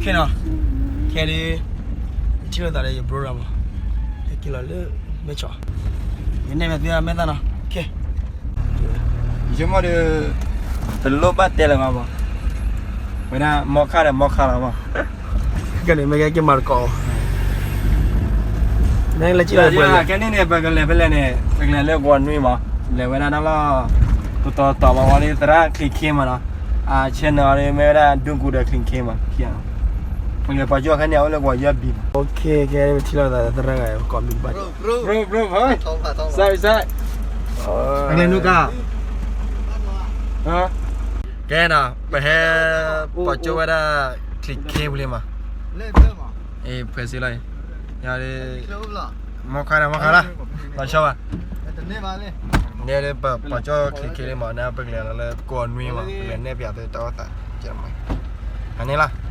နီၤ, ခဲဒုး ယထံၣ်လိာ်သးဒီးယ bro ရၤမး, ဟဲက့ၤလီၤလၢမဲၢ်ဆီး, ယနဲၣ်မ့ၢ်သုမဲာ်သၣ်နီၤ, ခဲ ယဆိကမိၣ်ဒီး တလိၣ်ဘၣ်တဲလၢၤဘၣ်မး, ဝဲဒၣ်မီခါဒီးမီခါလီၤမး, ကဲန့ၣ် မ့ၢ်ကဲက့ၤမၤတကိး, နလဲၤက့ၤလီၤ ခဲန့ၣ်န့ၣ် ပကလဲၤဖဲလဲၣ်န့ၣ် ပကလဲၤလၢကဝီၤနွံမး, လဲၤဝဲဒၣ်တၢ်လီၢ် တတီၤတီၤမး ဝဲဒၣ်သရၣ် Clean K မးနီၤ, အ channel အီၤဒ်မ့ၢ်ဝဲဒၣ် ဒူကူဒီး Clean K မး, ပကလဲၤပှၤကၠိၣ်ခဲန့ၣ် အအိၣ်လၢကဝီၤယဲၢ်ဘံမး, ပထံၣ်လိာ်သးသရၣ်ဂၤ ကိးမံၤဘၣ် bro bro bro စၢ်စၢ် အလဲၤနူကါ ကဲနီၤ ပဟဲ ပှၤကၠိၣ်ဝဲဒၣ် Clean K ပူၤလံမး, အ့ ဖှဲးစ့လီၤ, ယၤဒ် မီခါဒီးမီခါလီၤ, လီၤဆီဘၣ်, န့ၣ်ဒ်ပှၤကၠိၣ် Clean K လံမး န့ၣ်ပကလဲၤလီၤလၢကဝီၤနွံမး ပကလဲၤနဲၣ်ပၠးသုတၢ်အိၣ်သး, အန့ၣ်လီၤ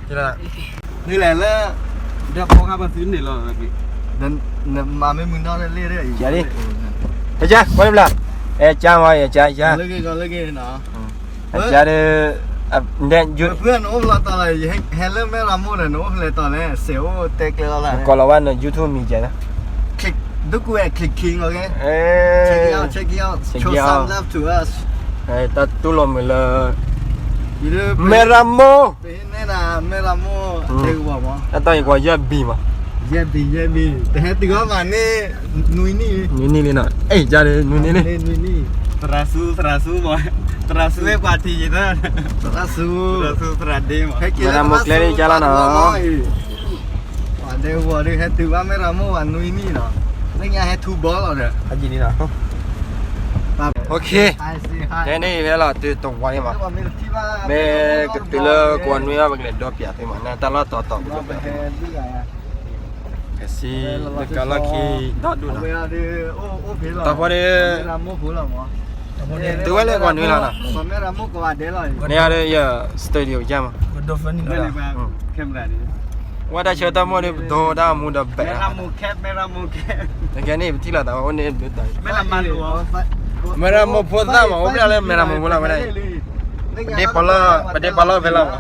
ဒ်လဲၣ်လၢ ဒီးဖီခါပသုန့ၣ်လီၤ, မၤမ့ၢ်မုၢ်နီၢ်လၢလ့ၣ်, ယၤလံ, အကၢ် ကွၢ်လံဘျါ, အကၢ်မ့ၢ်ယကၢ်ယၤ, အကၢ်ဒီး ဖုနအိၣ်ဖျဲၣ်တီၤလီၤ, ဟဲလၢမဲၢ်ရမိၢ်ဒီး နအိၣ်ဖျဲၣ်တီၤလဲၣ် စဲးအိၣ်တဲကျဲလီၤလၢ, ကိးလီၤဝဲန YouTube မံၤကဲ, ဒူကူအဲ Clean K လီၤ, check it out, check it out, show some love to us, တၢ်တူၢ်လိာ်မုာ်လၢ မဲၢ်ရမိၢ် မဲၢ်ရမိၢ် တၢ်တီၢ်အံၤကွၢ်ယဲၢ်ဘံမး, ယဲၢ်ဘံ ယဲၢ်ဘံ တဟဲတုၤအီၤဘၣ်န့ၣ် နွံနံၣ်, နွံနံၣ်လံနီၤ, အဲၣ် ကၢ်ဒီး နွံနံၣ်လံ, သရၣ်စူၤ သရၣ်စူၤမး, သရၣ်စူၤဟဲကွၢ်ထံယံၤသၢ, သရၣ်စူၤ သရၣ်စူၤ သရၣ်ဒ့မး, မဲၢ်ရမိၢ်ကျဲဒ်ကၢ်လီၤနီၤ ပှၤဒဲကဝီၤဒုး ဟဲတုၤဘၣ်မဲၢ်ရမိၢ်ဘၣ်နွံနံၣ်နီၤ, လၢညါဟဲထူဘီလီၤဒီး, ဟဲက့ၤန့ၣ်နီၤ, ခဲန့ၣ်ဟဲလီၤတုၤတဝီန့ၣ်မး, မ့ၢ်ကတုၤလၢကဝီၤနွံဘၣ် ပကလဲၤဒီပၠးသ့မး နတၢ်လီၢ်တီၤတီၤပကဘၣ်, ကစံလၢကလီၢ်ခံဒီဒူၣ်နီၤ, တၢ်ဖီဒီး တုၤဝဲလၢကဝီၤနွံလီၤနီၤ, န့ၣ်ဒီးယ studio ယါမး, ဝဲတၢ်ဆၢတၢ်မီၢ်ဒီး ပဒိတၢ်မူဒီးဘဲး, တကဲန့ၣ် ပထံၣ်လိာ်သးဝဲအိၣ်န့ၣ်, မဲၢ်ရမိၢ်ဖိသၣ်မး အိၣ်ဖျဲၣ်လၢမဲၢ်ရမိၢ်ဖိလီၤဝဲဒၣ်, ပဒ့ပလီၢ်ဖဲလီၤမး,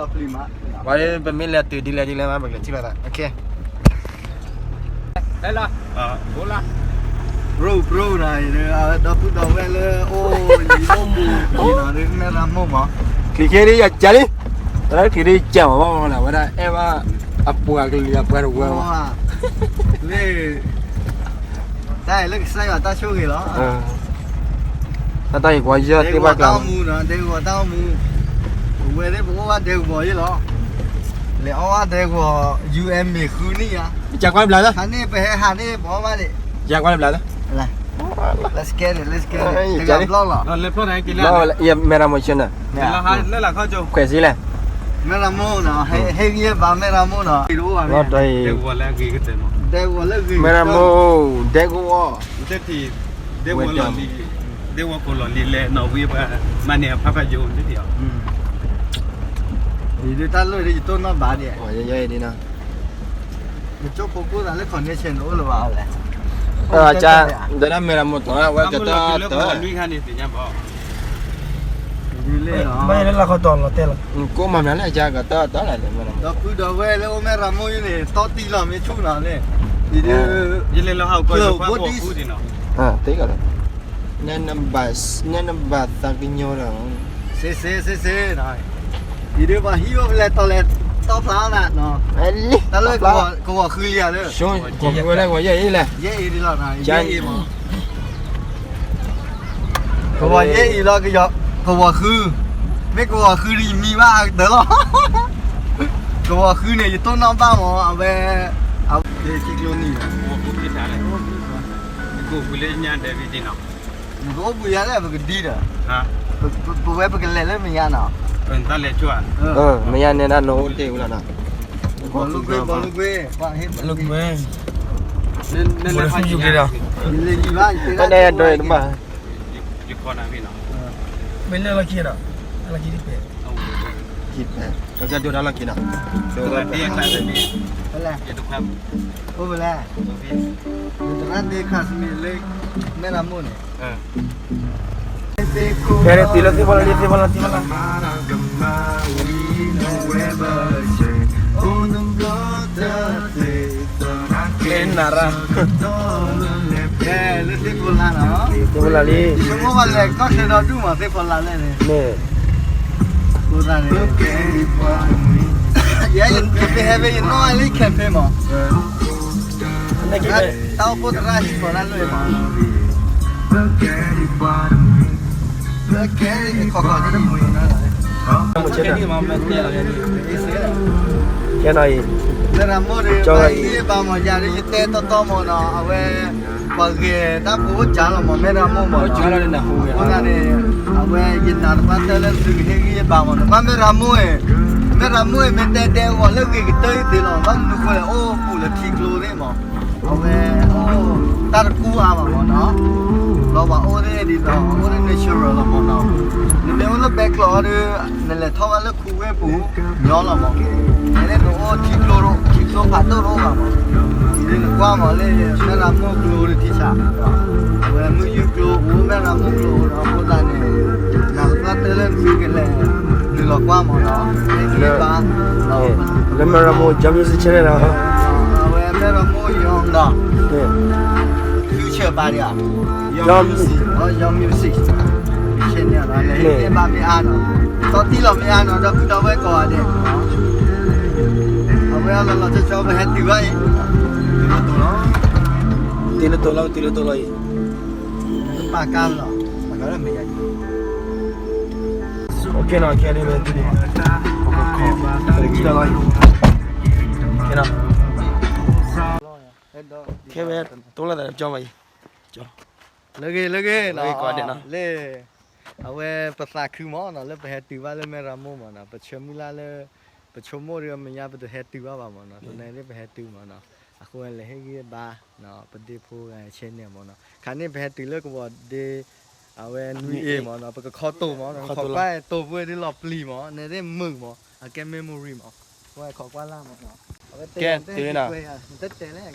ပှၤဒ်ပမ့ၢ်လဲၤတုၤဒ်လဲၣ်ဒ်လဲၣ်မး ပကလဲၤထံၣ်လိာ်သး, ဘြိၣ်ဘြိၣ်နီၤ, ဒီပုၢ်ဒီဝဲၢ်လၢအိၣ်ယံၤအိၣ်ဘူးနီၤ မဲၢ်ရမိၢ်မး, ချံးခဲဒ်ယကၢ်လံ, တၢ်ချံးဒ်ယကၢ်မး ဘၣ်မနုၤလဲၣ် ဝဲဒၣ်အဲၣ်ဘၣ်အပှၤကလုာ်အပှၤတဝၢမး, လၢ တၢ်အံၤလၢကစၢ်ယွၤတၢ်ဆိၣ်ဂ့ၤလီၤ, တၢ်တၢ်အံၤကွၢ်ယဲၢ်သ့ၣ်ဘၣ်ကျါ, ဒဲကဝီၤတၢ်အိၣ်မူနီၤ ဒဲကဝီၤတၢ်အိၣ်မူ, ပဝဲသ့ၣ်ပအိၣ်ဘၣ်ဒဲကဝီၤအံၤလီၤ, လဲၤအီၣ်ဘၣ်ဒဲကဝီၤ ယူၢ်အဲၣ်မ့ၤဃုနံၣ်ယါ, ယကွၢ်ဘျါလၢ ခါန့ၣ်ပဟဲဟးန့ၣ် ပအီၣ်ဘၣ်န့ၣ်, ယကွၢ်ဘျါလၢ Let's get it, let's get it, တဂၤဘျီလီၤ, မဲၢ်ရမိၢ်ဆၢနၤ, ခွဲးစ့လဲၣ်, မဲၢ်ရမိၢ်နီၤ, ဟဲဂံၢ်ဘါမဲၢ်ရမိၢ်နီၤ, ဒဲကဝီၤလၢအဂ့ၤ, မဲၢ်ရမိၢ် ဒဲကဝီၤ, ဒဲကဝီၤလီၤလံ, ဒဲကဝီၤကိးလီၤလံလဲၣ် နီၣ်ဝံၤပှၤ မၤန့ၢ်အဖးဖးယိၤန့ၣ်, ဒ်တၢ်လၢယတိၢ်နီၣ်ဘၣ်ဒဲး, ယကၠိဖိကိၢ်သးလၢ connection တအိၣ်လၢၤဘၣ်လဲၣ်, ဒီးမဲၢ်ရမိၢ်တီၤဝဲကတၢၢ်, ဘၣ်လၢလၢခီတီၤလီၤတဲလီၤ, ကိးမၤမနုၤလဲၣ် ကတၢၢ်တီၤလၢ်, ဒီပုၢ်ဒီဝဲၢ်လၢအိၣ်မဲၢ်ရမိၢ်န့ၣ် တီတံၢ်လီၤမ့ၢ်ဆူၣ်နီၤန့ၣ်, ယလဲၤလီၤဟးဂီၤလၢပှၤဂီၤဃုဒံးနီၤ, နဲနဘၣ်သးကညီၤဒီး, စ့စ့စ့စ့, ယဒုးဘၣ်ဟံးအိၣ်ဖဲလဲၣ်တီၤလဲၣ်, တီဖျါနၤ, တၢ်လၢကဝီၤဃုလံဧါလၢ, ကဝီၤဃုဝဲလဲၣ် ကဝီၤယဲၢ်အံၤလဲၣ်, ယဲၢ်အံၤဒ်လီၤ, ယဲၢ်အံၤမး ကဝီၤယဲၢ်အံၤလီၤ, ကဝီၤဃု, မ့ၢ်ကဝီၤဃုဒီးယမံဘၣ်အကတၢၢ်လီၤ, ကဝီၤဃုန့ၣ် ယတိၢ်နီၣ်ဘၣ်မး အဝဲ, အဝဲထံကျိနံၤ, ကအိၣ်ဘှံးလၢညါဒဲးဝံၤဒ်နီၤ, နကအိၣ်ဘှံးယါလၢပကဒံဒီး, ပဝဲပကလဲၤလၢမဲာ်ညါနီၤ, မဲာ်ညါန့ၣ်ဒၣ်နအိၣ်တ့ၢ်ဝံၤလီၤနီၤ, ဘီလူကွ့, ဘီလူကွ့, ဘီလူကွ့, ဘီလူကွ့, တၢ်ဒိးတဘၣ် ယခီနၤဖံနီၤ, မ့ၢ်လၢလီၢ်ခံဒီး, လီၢ်ခံတပဲ, ခံပဲ, ပကဒိးတၢ်လီၢ်ခံနီၤ, သရၣ်ဒ့ခါစမံလၢမဲၢ်ရမိၢ်န့ၣ်, ဖဲန့ၣ်တုၤလၢသ့ၣ်ဖီလီၤလံ သ့ၣ်ဖီလီၤ သ့ၣ်ဖီလီၤ, ကဲနၤရၣ်, လၢသ့ၣ်ဖိလာ်နီၤ, သ့ၣ်ဖိလာ်လံ, ယဆိကမိၣ်ဘၣ်လဲၤကီၢ်ဆၢဒီဒူၣ်မး သ့ၣ်ဖိလာ်လဲၣ်န့ၣ်, မ့ၢ်, အဃိသတးန့ၣ်, ယဲယပဟဲဖဲယနီၣ်လၢ camping မး, တၢ်အိၣ်ဖှိၣ်သရၣ်ဟံၣ်ဖိတၢ်လွဲၢ်မး, ကဲ, ကဲ, ကဲနီၤအံၤ, မ့ၢ်ရမိၢ်ဒီး ဘၣ်ဟ့ၣ်ဂံၢ်ဘါမး ယၤဒီးယတဲတီတီမးနီၤ, အဝဲ ပှၤဂဲၤတၢ်ဖိအိၣ်ကၢလီၤမး မ့ၢ်ရမိၢ်မးနီၤ, အဃိသတးန့ၣ်, အဝဲယနာ်သပှၢ်တၢၢ်လၢသုကဟ့ၣ်ဂံၢ်ဟ့ၣ်ဘါမးနီၤ, ဘၣ်မ့ၢ်ရမိၢ်, မ့ၢ်ရမိၢ်အံၤ မ့ၢ်တဲဒဲးအဂီၤလၢဂ့ၤကတၢၢ်အံၤသ့လီၤ, ဘၣ်မနုၤဃိလဲၣ် အိၣ်ပူၤလၢထံကျိသ့ၣ်မး, အဝဲအိၣ်တၢ်တကူၣ်အါဘၣ်မးနီၤ, ဒီးပှၤအိၣ်သ့ၣ်ဒ်သိး အိၣ်လၢ natural လီၤမးနီၤ, နမ့ၢ်အိၣ်လၢဘဲကျိးဒီး နလဲၤထီၣ်ဘၣ်လၢခူဝ့ၢ်ပူၤ ညီလီၤမး, နအိၣ်ထံကျိ, ထံကျိဖးဒိၣ်တအိၣ်ဘၣ်မး, ဒ်နကွၢ်မးလၢ မ့ၢ်ရမိၢ်ကျိဒီးထံဆး, အဝဲမုၢ်ယူၢ်ကျိအိၣ် မ့ၢ်ရမိၢ်ကျိအိၣ်ဒီး အဃိသတးန့ၣ်, နာ်သပှၢ်တၢၢ်လၢသုကလဲၤ နုာ်လီၤကွၢ်မးနီၤ, လၢ လၢမ့ၢ်ရမိၢ် John Music Channel နီၤ, အဝဲမ့ၢ်ရမိၢ် John နီၤ, future ဘၣ်ဒံးဧါ, John Music, John Music Channel နီၤ, လဲၤဟ့ၣ်ဂံၢ်ဘါမ့ၢ်အါနီၤ, သီတံၢ်လီၤမ့ၢ်အါနီၤ ဒီပုၢ်ဒီဝဲၢ်ကိးဂၤဒဲး, အဝဲအလီၤလီၤဆီဆီ ပဟဲတုၤဘၣ်အံၤ, တုၤလၢတိၤလီၤ, တုၤလၢတိၤလီၤအံၤ, ပာ်ကါလီၤ, ပာ်ကါလီၤမ့ၢ်ယၤ, ခဲနီၤ ခဲန့ၣ်ဝဲတုၤန့ၣ်, ခဲနီၤ, ခဲဝဲတိၤလီၤသးကၠီမးအံၤ, လၢဂ့ၤ လၢဂ့ၤနီၤ, လၢ အဝဲပသးခုမးနီၤ လၢပဟဲတုၤဘၣ်လၢမ့ၢ်ရမိၢ်မးနီၤ, ပဆၢမုၢ်လၢ်လၢ ပဆိကမိၣ်ဒီးမဲာ်ညါပတဟဲတုၤဘၣ်ဘၣ်မးနီၤ, သနာ်က့ပဟဲတုၤမးနီၤ, အဃိလဲၤဟ့ၣ်ဂံၢ်ဘါ, ပဒ့ဖိဂၤ channel မးနီၤ, ခါန့ၣ်ပဟဲတုၤလၢကဝီၤဒ့, အဝဲနွံအ့မးနီၤ, ပကခီတိၤမး, ခိးကွၢ်တိၤပှဲၤဒ်လီၤပျံၤမး, နဲဒ်မုာ်မး, အကဲ memory မး, ဝဲခိးကွၢ်လၢ်မးနီၤ, အဝဲတဲ, တဲလဲၣ်,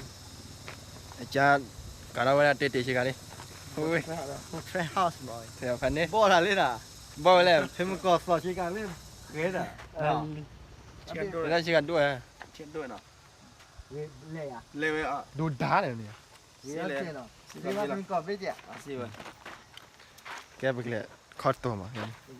ကးထီၣ်ဝဲဒၣ်တဲတဲဆ့ကၤလံ, ဖဲ house မး, ဘီၣ်တၢ်လံဒၣ်, ဘီၣ်ဝဲလဲၣ်, ဖဲမကီၢ်သီၣ်ဆ့ကၤလံ, ဂဲၤဒၣ်, ဆ့ကၤဒိၣ်ဝဲ, လဲၤဝဲ, ဒိၣ်ဒါန့ၣ်န့ၣ်, ကဲပကလဲၤခီတိၤမး, ဟီ ကီၢ်ပ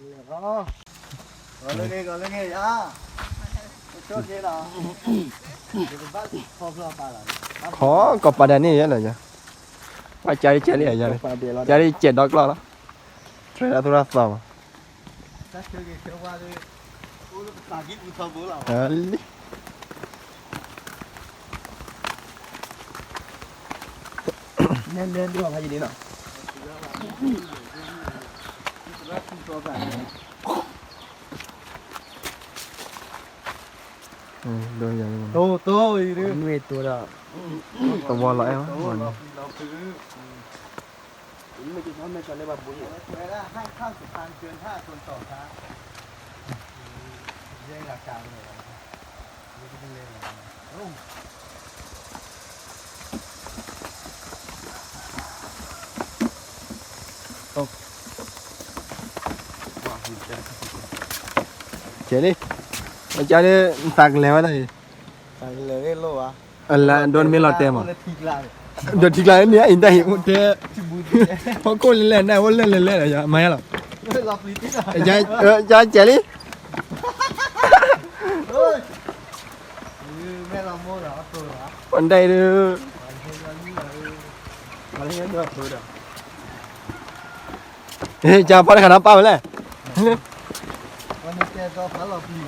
ၤဒၣ်န့ၣ်ယဲလီၤ, ပှၤကၢ်လံကၢ်လံ, ကၢ်လံကၢ်ဒီကျီၢ်လီၤ, ထွဲဒၣ်သူၣ်ထီၣ်သီမး လံ, တိၢ်တိၢ်အံၤ, နွံတိၢ်ဒီး, သဝီလီၤအဲၣ်, ကဲလံ, ကဲလံ, နသးကလဲၤဝဲဒၣ်အံၤ, အလၢဒိၣ်နမ့ၢ်လီၤတဲမး, ဒီးထံကျါန့ၣ် အံၤတၢ်ဟံၣ်အိၣ်တဲ, ဟီၣ်ခိၣ်လဲၣ်လဲၣ် နအိၣ်လဲၣ်လဲၣ်လဲၣ်ဒီး မၤယါလီၤ, ကဲလံ, ပဒဲဒုး, ကၢ်ဖီတခါနီၤပာ်ဝဲလဲၣ်,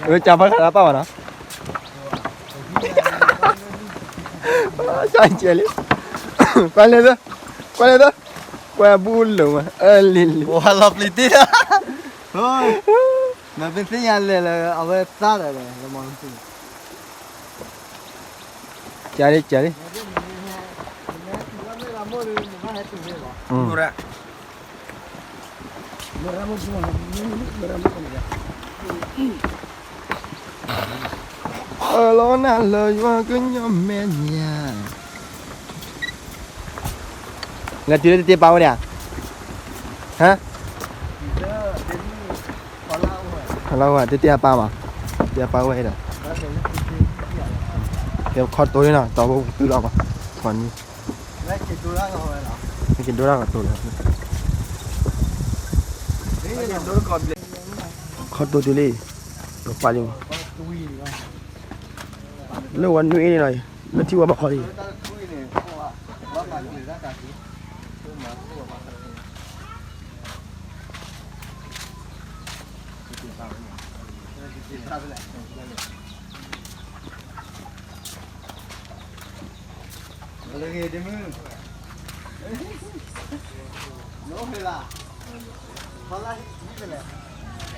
ကၢ်ဖီတခါနီၤပာ်ဝဲနီၤ, ကဲလံ, ကွၢ်လဲၣ်သၢ, ကွၢ်လဲၣ်သၢ, ကွၢ်ဘူလိာ်ဝဲ, အလံၤလံၤ, လီၤပျံၤတ့ၢ်, မ့ၢ်ပသ့ၣ်ညါလဲၣ်လၢ အဝဲသၣ်ဒီးလဲၣ်, ကၢ်လံ, ကၢ်လံ, အၢၣ်လီၤနၤလၢယွၤကညီမဲာ်ညါ, လဲၤတုၤလၢတတဲပာ်ဝဲဒၣ်, ဟါ, ဖီလာ်ဝဲတတဲပာ်ဘၣ်, တဲပာ်ဝဲဒီး, တဲခီတိၤန့ၣ်နီၤ, တီၤဘိပတုၤလီၤဘၣ်, ခီနံၤ, က့ၤဒိတၢ်ကတိၤလီၤ, ခီတိၤတုၤလံ, ကပာ်လံမး, လၢဝဲနွံအ့န့ၣ်နီၤ, လၢထံဝဲဘၣ်ခီလံ.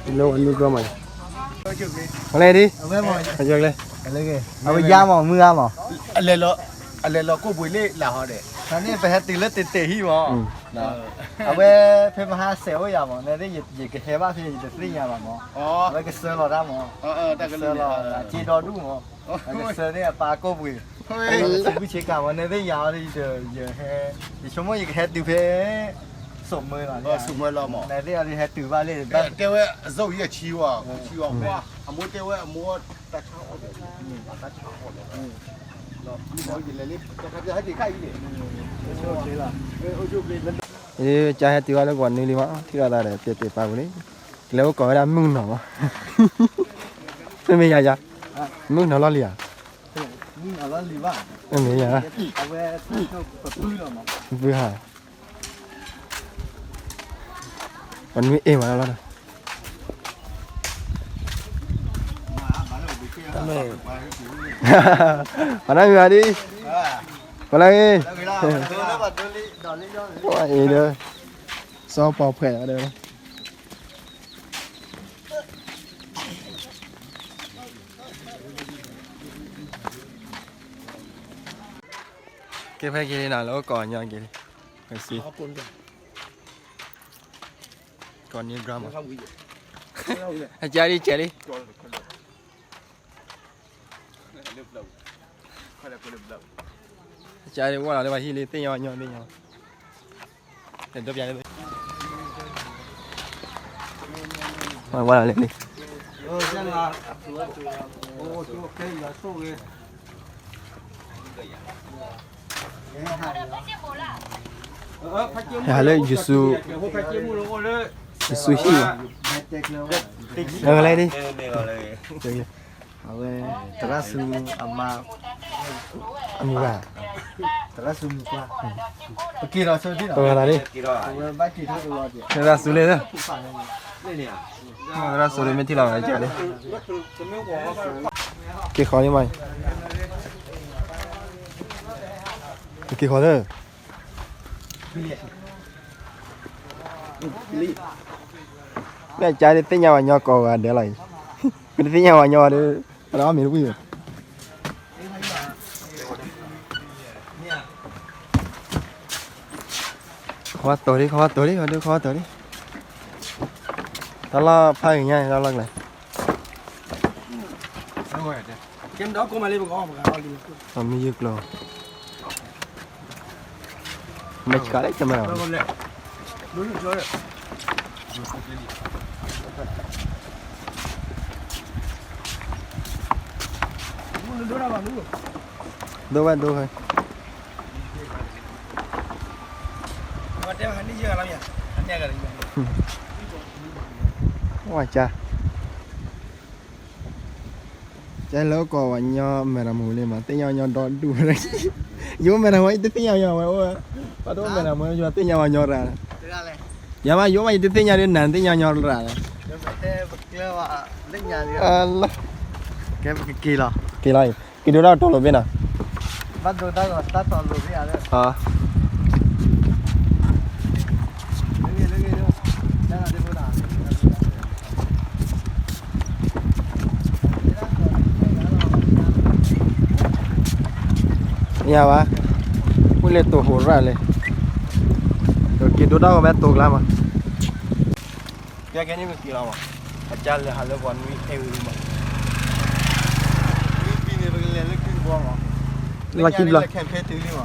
လၢဝဲနွံကီမး, ဖလဲဒ်, အဝဲယါမး မုၢ်ဂါမး, အလဲၤလီၤကိၣ်ပှ့ၤလၢလၢဟီဒီး, န့ၣ်ပဟဲတုၤလၢတဲတဲဟံၣ်မး, အဝဲဖဲမဟါစဲးအိၣ်ယၤမး, နသ့ၣ်ယကဟဲဘၣ်ဖဲယတသ့ၣ်ညါဘၣ်မး, အဝဲကစၢလီၤတၢ်မး, ကစၢလီၤ, အစ့ဒီဒူၣ်မး, အကစၢန့ၣ်အပၢ်ကိၣ်ပှ့ၤ, ဆူဆ့ကၤမး နသ့ၣ်ယၤအီၤဒီး, ယဟဲ, ယဆိကမိၣ်ယကဟဲတုၤဖဲ စိးမၢလီၤ, စိးမၢလီၤမး, နသ့ၣ်အီၤဒီးဟဲတုၤဘၣ်လံ, တဲဝဲအစိၣ်ယဲၢ်ဆံဝဲ, ဆံဝဲ, အမိၢ်တဲဝဲအမိၢ်တၢ်ဆါအီၣ်ဒီး, တၢ်ဆါအီၣ်ဒီး, ဟဲက့ၤခါအံၤန့ၣ်, ကဟဲတုၤဘၣ်လၢကီးနွံလံမး, ထံၣ်လိာ်သးဒီးတဲတဲပာ်ပူၤလံ, ကလဲၤအိၣ်ကိးဝဲဒၣ်မုၢ်နီၤမး, မ့ၢ်ယၤယၤ, မုၢ်နီၤလီၢ်လံၤဧါ, မ့ၢ်ယၤ, ပပုၢ်ဟါ ပနွံအ့ၣ်မးလီၤ, ပနွံအ့ၣ်, ပနွံအ့ၣ်မးဒ်, ပလၢအ့ၣ်, ပအ့ၣ်ဒီး, စီၤပီၤဖှဲးဒီး, ကဲဖဲက့ၤလံနီၤ, လၢအိၣ်ကိးညီက့ၤလံ, ကိးနွံကီမး, အကါဒ်ကဲးလံ, အကါဒ်ဝဲလီၤလၢပှၤဟံၣ်လံ သ့ၣ်ညါဝဲညီသ့ၣ်ညါ, ဝဲလီၤလံ, ဟဲလၢယဆူ, ယဆူဟံၣ်, လဲၤဒ်, အဝဲ သရၣ်ဆူအမါ, အမုၢ်ဂၤ, သရၣ်ဆူမုၢ်ပှၢ်, ပက့ၤလီၤဆိဒ်နီၤ, ပဝဲသးဒ်, သရၣ်ဆူလံ, သရၣ်ဆူလံမ့ၢ်ထံၣ်လီၤဝဲကၢ်လံ, က့ၤဃီၤလံမး, က့ၤဃီၤလၢ မ့ၢ်အကါဒ်သ့ၣ်ညါဝဲညီကိးဂၤဒဲးလီၤအံၤ, ပတသ့ၣ်ညါဝဲညီဒီး, ပတအီၣ်မ့ၤတဝံၣ်ဘၣ်, ခီတိၤဒ် ခီတိၤဒ် ခီဒုခီတိၤဒ်, တၢ်လီၢ်ဖးဂ့ၤညါန့ၣ် တၢ်လီၢ်ကျဲ မ့ၢ်ယုၢ်ကျိၤ, မ့ၢ်ဆှးလၢတမၤ, ဒိဝဲဒိဝဲ, ဝဲကၠါ ကဲလၢကိးဝဲညီမဲာ်တမူလံမး သ့ၣ်ညါဝဲညီဒီဒူၣ်, ယိမဲာ်တမူ ယတသ့ၣ်ညါဝဲညီဝဲအိၣ်, ပှၤတအိၣ်မဲာ်တမူ ယသ့ၣ်ညါဝဲညီရၤ, ယၤမး ယိမး ယတသ့ၣ်ညါဒ်နၤ သ့ၣ်ညါညီရၤ, လၢ, ကဲပကက့ၤလီၤ, က့ၤလီၤအံၤ က့ၤဒိတၢ်ကတိၤလိာ်ဘ့ၣ်နီၤ, ဘၣ်ဒိတၢ်ကတိၤလိာ်ဘ့ၣ်ဧါ, မ့ၢ်ဘၣ်, မုၢ်လၢတိၤဟိးရၣ်လံ, က့ၤဒိတၢ်ဂီၤမ့ၢ်တိၤကျါမး, ကဲကဲန့ၣ်ပက့ၤလီၤမး, အကၢ်လဲၤဟးလၢပှၤနွံအဲၣ်ဝံၤမး, လီၢ်ခံဘျီ, လီၢ်ခံဘျီနီၤ,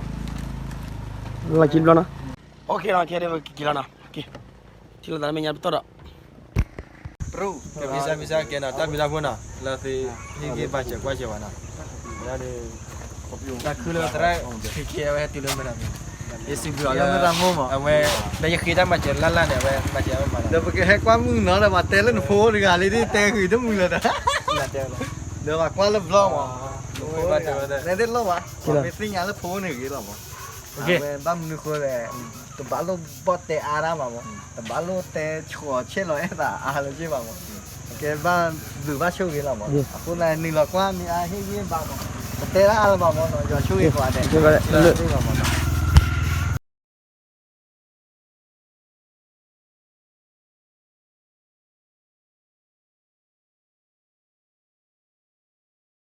အိၣ်ခ့နီၤ ခဲဒၣ်ပက့ၤလီၤနီၤ, ထံၣ်လိာ်သးလၢမဲာ်ညါပတီၢ်ဒီး ကဲ မ့ၢ်စ့ၢ် မ့ၢ်စ့ၢ် ကဲနီၤ တၢ်မံၤတၢ်ဖိနီၤ လၢသုဟ့ၣ်ဂံၢ်ဘါစၢၤကွၢ်စၢၤဘၣ်နီၤ တၢ်ခုလၢသရၣ် ခဲခဲ အဝဲဟဲတုၤလၢမနုၤ ယစံးဘျုးအီၤလၢ အဝဲ လၢယဃ့တၢ်မၤစၢၤလၢ်လၢ်န့ၣ် အဝဲမၤစၢၤဝဲမးနီၤ ဒီးပကဟဲကွၢ်မုၢ်နီၤဒီး ပှၤတဲလၢနဖိတဂၤလံ ဒ်တဲဃုာ်တမုာ်လၢၤဒီး ဒီးပှၤကွၢ်လၢ vlog မး နဖိ နဲဒၣ်လီၢ်ဘၣ် ပှၤမ့ၢ်သ့ၣ်ညါလၢဖိန့ၣ်ဂ့ၤလီၤမး အဝဲဘၣ်မနုၤဃိလဲၣ် တဘၣ်လိၣ်ဘီၣ်တဲအါတၢ်ဘၣ်မး တဘၣ်လိၣ်တဲဆှီဆဲးလီၤအဲၣ်သးအါလၢၤဘၣ်မး ကဲဘၣ်ဘျုးဘၣ်ဆိၣ်ဂ့ၤလီၤမး အဃိသတးနုာ်လီၤကွၢ်မ့ၢ်အါဟ့ၣ်ဂံၢ်ဘါမး ပတဲဒၣ်အါလၢၤဘၣ်မး ယွၤဆိၣ်ဂ့ၤပှၤဒဲး လၢဘၣ်မး